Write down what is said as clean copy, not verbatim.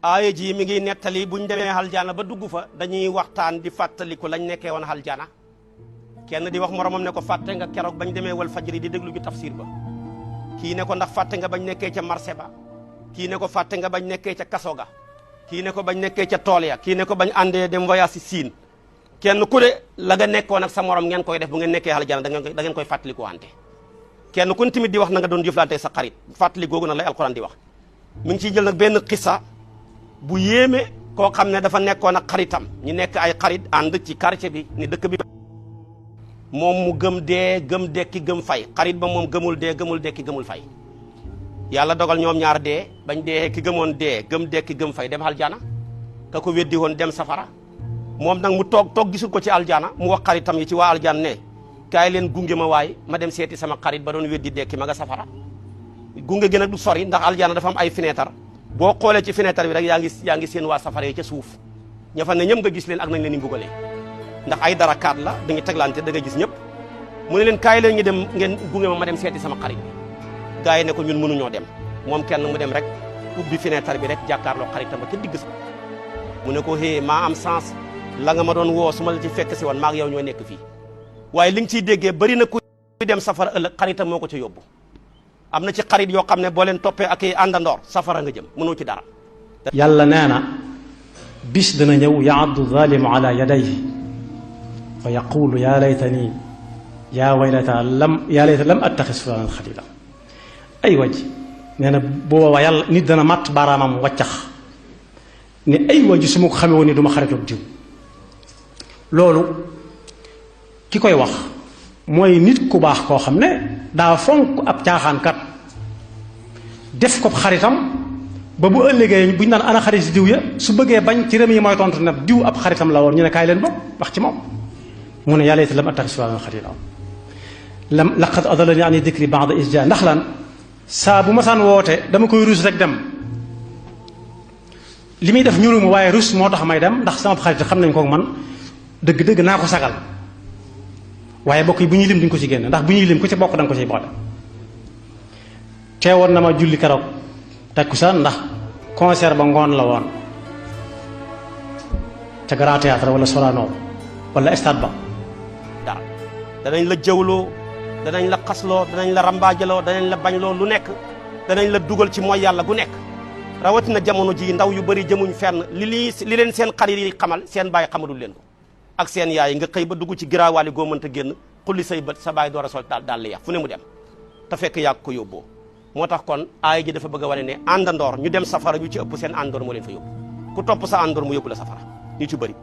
aaya ji mi ngi nettali buñ demee aljana ba dugg fa dañuy waxtaan di fàttaliku lañ nekkee woon aljana kenn di wax moromam ne ko fàtte nga keroog bañ demee wal fajri di déglu ju tafsir ba kii ne ko ndax fàtte nga bañ nekkee ca marché ba kii ne ko fàtte nga bañ nekkee ca kaso ga kii ne ko bañ nekkee ca tool ya kii ne ko bañ àndee dem voyage si siin kenn ku ne la nga nekkoon ak sa morom ngeen koy def bu ngeen nekkee aljana da ngeen koy fàttaliku wante kenn ku ne tamit di wax na nga doon jëflante sa xarit fàttali googu nag lay alquran di wax mi ngi ciy jël nag benn xissa bu yéeme koo xam ne dafa nekkoon ak xaritam ñu nekk ay xarit ànd ci quartier bi ni dëkk bi moom mu gëm dee gëm dekki gëm fay xarit ba moom gëmul dee gëmul dekki gëmul fay yàlla dogal ñoom ñaar dee bañ dee ki gëmoon dee gëm dekki gëm fay dem aljana ka ko weddi woon dem safara moom nag mu toog gisul ko ci aljana mu wax xaritam yi ci waa aljana ne kaay leen gunge ma waay ma dem seeti sama xarit ba doon weddi dekki ma nga safara gunge gi nag du sori ndax aljana dafa am ay fenêtre boo xoolee ci fenêtre bi rek yaa ngi seen waa safara yi ca suuf ña fa ne ñëm nga gis leen ak nañ leen di mbugalee ndax ay darakaat la da nga teglante da nga gis ñëpp mu ne leen kaay leen ñu dem ngeen gunge ma dem seeti sama xarit bi gars yi ne ko ñun mënuñoo dem moom kenn mu dem rek ubbi fenêtre bi rek jàkkaarloo xaritam ba ca digg sa mu ne ko hé maa am sens la nga ma doon woo su ma la ci fekk si woon maa ak yow ñoo nekk fii waaye li nga ciy déggee bari na ku dem safara ëllëg xaritam moo ko ca yóbbu am na ci xarit yoo xam ne boo leen toppee ak i àndandoor safara nga jëm mënoo ci dara. yàlla nee na bis dana ñëw yaaddu zalimu ala yadayhi fa yaqulu yaa laytani yaa waylata lam attaxis fulanan xalila ay waj nee na booba yàlla nit dana matt baaraamam wàccax ne ay waji su ma ko xamee woon ni du ma xaritoog diw loolu ki koy wax mooy nit ku baax koo xam ne daa fonk ab caaxaankat def ko xaritam ba bu ëllëgee bu ñu naan ana xarit si diw ya su bëggee bañ ci rëm yi mooy tontu ne diw ab xaritam la woon ñu ne kaay leen bokk wax ci moom mu ne yàlla it lam attaxis fulanan xalila laqad adallani ani dikri ba'da iz jaa ndax lan saa bu ma saan woote dama koy rus rek dem li muy def ñuruma waaye rus moo tax may dem ndax sama xarit xam nañ ko man dëgg-dëgg naa ko sagal waaye bokk yi bu ñuy lim duñ ko ci génn ndax bu ñuy lim ku ci bokk da nga ko ciy boole teewoon na ma julli keroog takkusaan ndax concert ba ngoon la woon ca Grand Théâtre wala Sorano wala stade ba dara danañ la jëwloo danañ la xasloo danañ la rambaajaloo danañ la bañloo lu nekk danañ la dugal ci mooy yàlla gu nekk rawatina jamono ji ndaw yu bëri jëmuñ fenn li leen seen xarit yi xamal seen baay xamalul leen ko ak seen yaay nga xëy ba dugg ci giraawaali goo mënta génn xulli say bët sa baay door a sol daal li yax fu ne mu dem te fekk yàgg ko yóbboo moo tax kon aaya ji dafa bëgg a wane ne àndandoor ñu dem safara ñu ci ëpp seen àndoor moo leen fa yóbbu ku topp sa àndoor mu yóbbu la safara ñu ci bëri